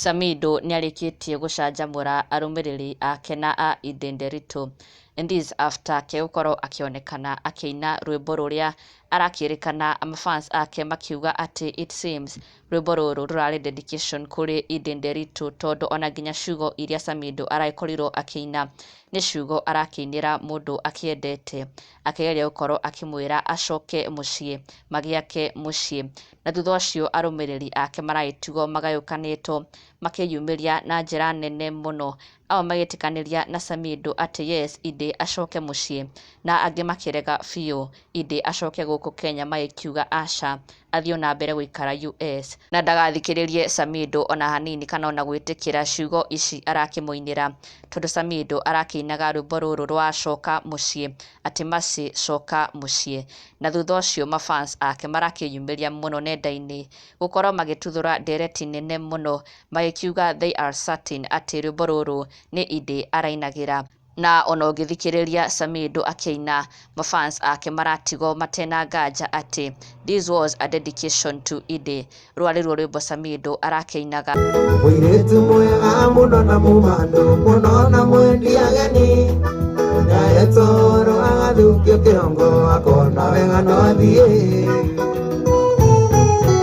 Samidoh nĩarĩkĩtie gũcanjamũra arũmĩrĩri ake na a Eden Nderitu, and this after ke gũkorwo akĩonekana akĩina rwĩmbo rũrĩa arakĩrĩkana mafans ake makiuga atĩ it seems rwĩmbo rũrũ rũrarĩ dedication kũrĩ Eden Nderitu, tondũ ona nginya ciugo iria Samidoh aragĩkorirwo akĩina nĩ ciugo arakĩinĩra mũndũ akĩendete, akĩgeria gũkorwo akĩmwĩra acoke mũciĩ, magĩake mũciĩ. Na thutha ũcio arũmĩrĩri ake maragĩtigwo magayũkanĩtwo, makĩyumĩria na njĩra nene mũno, amwe magĩtĩkanĩria na Samidoh atĩ yes, Edday acoke mũciĩ, na angĩ makĩrega biũ Edday acoke gũkũ Kenya, magĩkiuga aca, athiĩ na mbere gũikara US na ndagathikĩrĩrie Samidoh ona hanini kana ona gwĩtĩkĩra ciugo ici arakĩmũinĩra, tondũ Samidoh arakĩinaga rwĩmbo rũrũ rwa coka mũciĩ, atĩ Mercy coka mũciĩ. Na thutha ũcio mafans ake marakĩyumĩria mũno nenda-inĩ gũkorwo magĩtuthũra ndereti nene mũno, magĩkiuga they are certain atĩ rwĩmbo rũrũ nĩ Edday arainagĩra. Na ona ũngĩthikĩrĩria Samidoh akĩina, mafans ake maratigwo matena nganja atĩ this was a dedication to Edday. Rwarĩ ruo rwĩmbo Samidoh arakĩinaga. Mũirĩtu mwega mũno na mũmandũ mũno na mwendi ageni, naye toro agathukio kĩongo akona wega no athiĩ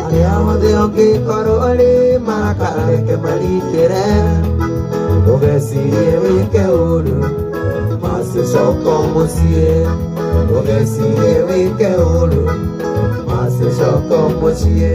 arĩa othe ũngĩkorwo ũrĩ makareke marikĩre, ndũgecirie wĩke ũru, macicoka mũciĩ, ndũgecirie wĩke ũru, macicoka mũciĩ.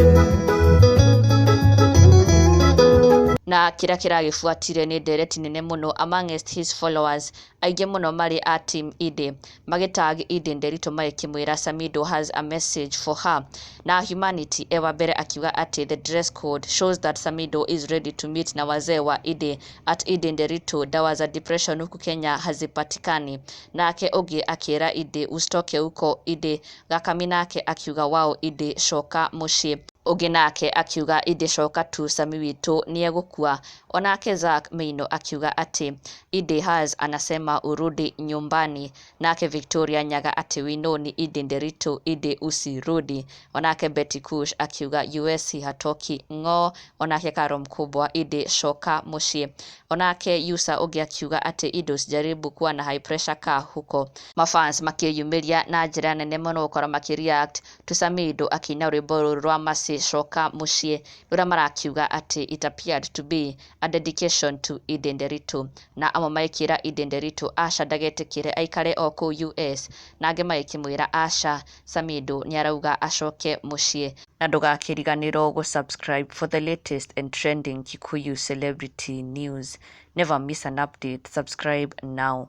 Na kĩrĩa kĩragĩbuatire nĩ ndereti nene mũno amongst his followers, aingĩ mũno marĩ a team Edday, magĩtag Edday Nderitu magĩkĩmwĩra Samidoh has a message for her. Na Humanity e wa mbere akiuga atĩ the dress code shows that Samidoh is ready to meet na wazee wa Edday at Edday Nderitu, dawa za depression huku Kenya hazipatikani. Nake ũngĩ akĩra Edday usitoke huko Edday. Gakami nake akiuga wow, Edday coka mũciĩ. Ũngĩ nake akiuga Edday coka tu, Sami witũ nĩegũkua. Onake Zack Meino akiuga atĩ Edday has anasema urudi nyumbani. Nake Victoria Nyaga atĩ we know ni Edday Nderitu, Edday usirudi. Onake Betty Kush akiuga US hatoki ng'o. Onake Karo Mkubwa, Edday coka mũciĩ. Onake Yusa ũngĩ akiuga atĩ Edday usijaribu kuwa na high pressure kaa huko. Mafans makĩyumĩria na njĩra nene mũno gũkorwo makĩreact to Samidoh akĩina rwĩmbo rũrũ rwa Mercy coka mũciĩ, rũrĩa marakiuga atĩ it appeared to be a dedication to Edday Nderitu, na amwe magĩkĩra Edday Nderitu aca, ndagetĩkĩre aikare o kũu US, na angĩ magĩkĩmwĩra aca, Samidoh nĩarauga acoke mũciĩ. Na ndũgakĩriganĩrwo gũ-subscribe for the latest and trending Kikuyu celebrity news. Never miss an update. Subscribe now.